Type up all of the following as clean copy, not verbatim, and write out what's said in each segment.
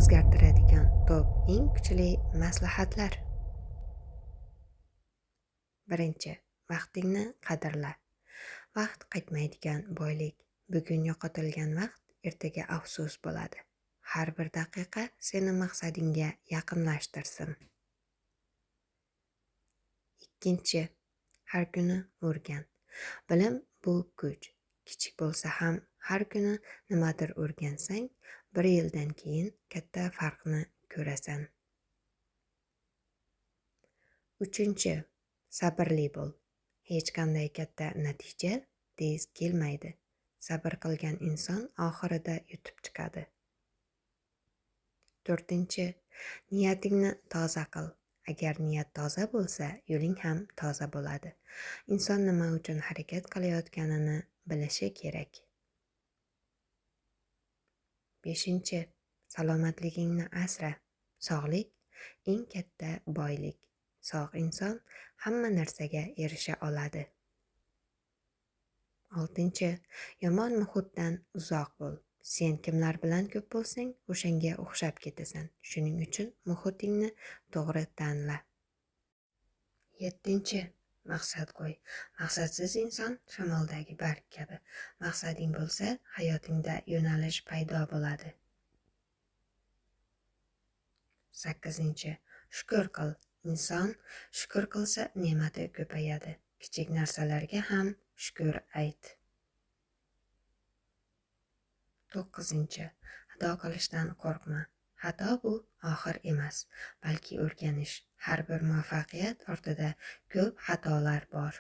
o'zgartiradigan top eng kuchli maslahatlar. Birinchi, vaqtingni qadrla. Vaqt qaytmaydigan boylik. Bugun yo'qotilgan vaqt ertaga afsus bo'ladi. Har bir daqiqa seni maqsadingga yaqinlashtirsin. Ikkinchi, har kuni o'rgan. Bilim bu kuch. Kichik bo'lsa ham har kuni nimadir o'rgansang, bir yildan keyin katta farqni ko'rasan. Uchinchi, sabrli bo'l. Hech qanday katta natija tez kelmaydi. Sabr qilgan inson oxirida yutib chiqadi. To'rtinchi, niyatingni toza qil. Agar niyat toza bo'lsa, yo'ling ham toza bo'ladi. Inson nima uchun harakat qilayotganini bilishi kerak. Beshinchi, salomatligingni asra. Sog'lik eng katta boylik. Sog' inson hamma narsaga erisha oladi. Oltinchi, yomon muhitdan uzoq bo'l. Sen kimlar bilan ko'p bo'lsang, o'shanga o'xshab ketasan. Shuning uchun muhitingni to'g'ri tanla. Yettinchi, maqsad qo'y. Maqsadsiz inson shamoldagi barg kabi. Maqsading bo'lsa, hayotingda yo'nalish paydo bo'ladi. Sakkizinchi, shukr qil. Inson shukr qilsa, ne'mati ko'payadi. Kichik narsalarga ham shukr ayt. To'qqizinchi, xato qilishdan qo'rqma. Xato bu oxir emas, balki o'rganish. Har bir muvaffaqiyat ortida ko'p xatolar bor.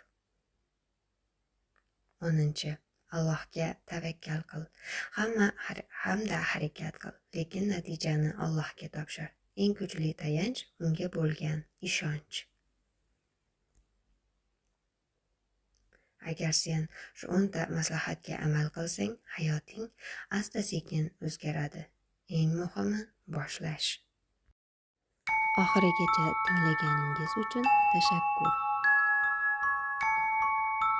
10. Allohga tavakkal qil. Hamda harakat qil, lekin natijani Allohga topshir. Eng kuchli tayanch unga bo'lgan ishonch. Agar sen shu 10 ta maslahatga amal qilsang, hayoting asta-sekin o'zgaradi. Eng muhimi boshlash. Oxirigacha tinglaganingiz uchun tashakkur.